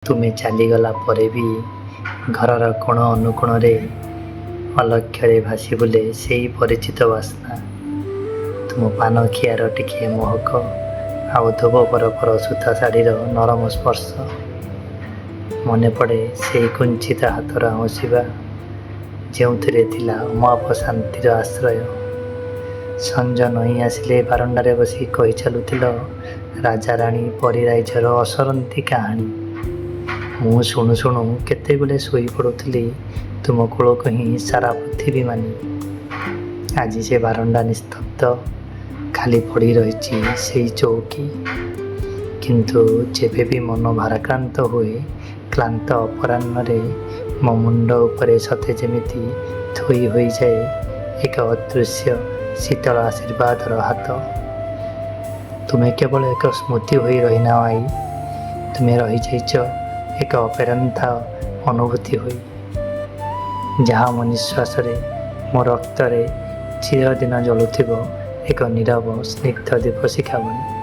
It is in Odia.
ତୁମେ ଚାଲିଗଲା ପରେ ବି ଘରର କୋଣ ଅନୁକୋଣରେ ଅଲକ୍ଷ୍ୟରେ ଭାସି ବୁଲେ ସେଇ ପରିଚିତ ବାସ୍ନା। ତୁମ ପାନଖିଆର ଟିକିଏ ମହକ ଆଉ ଧୋବ ପରପର ସୂତା ଶାଢ଼ୀର ନରମ ସ୍ପର୍ଶ। ମନେପଡ଼େ ସେଇ କୁଞ୍ଚିତ ହାତର ଆଉଁସିବା, ଯେଉଁଥିରେ ଥିଲା ଅମାପ ଶାନ୍ତିର ଆଶ୍ରୟ। ସଞ୍ଜ ନଇଁ ଆସିଲେ ବାରଣ୍ଡାରେ ବସି କହି ଚାଲୁଥିଲ ରାଜାରାଣୀ, ପରୀ ରାଇଜର ଅସରନ୍ତି କାହାଣୀ। ମୁଁ ଶୁଣୁ ଶୁଣୁ କେତେବେଳେ ଶୋଇପଡ଼ୁଥିଲି ତୁମ କୋଳକୁ ହିଁ ସାରା ପୃଥିବୀ ମାନି। ଆଜି ସେ ବାରଣ୍ଡା ନିସ୍ତବ୍ଧ, ଖାଲି ପଡ଼ି ରହିଛି ସେଇ ଚଉକି। କିନ୍ତୁ ଯେବେ ବି ମନ ଭାରାକ୍ରାନ୍ତ ହୁଏ, କ୍ଳାନ୍ତ ଅପରାହ୍ନରେ ମୋ ମୁଣ୍ଡ ଉପରେ ସତେ ଯେମିତି ଥୋଇ ହୋଇଯାଏ ଏକ ଅଦୃଶ୍ୟ ଶୀତଳ ଆଶୀର୍ବାଦର ହାତ। ତୁମେ କେବଳ ଏକ ସ୍ମୃତି ହୋଇ ରହିନାହ ଆଈ, ତୁମେ ରହିଯାଇଛ ଏକ ଅଫେରନ୍ତା ଅନୁଭୂତି ହୋଇ, ଯାହା ମୋ ନିଃଶ୍ୱାସରେ, ମୋ ରକ୍ତରେ ଚିରଦିନ ଜଳୁଥିବ ଏକ ନୀରବ ସ୍ନିଗ୍ଧ ଦୀପଶିଖା ଭଳି।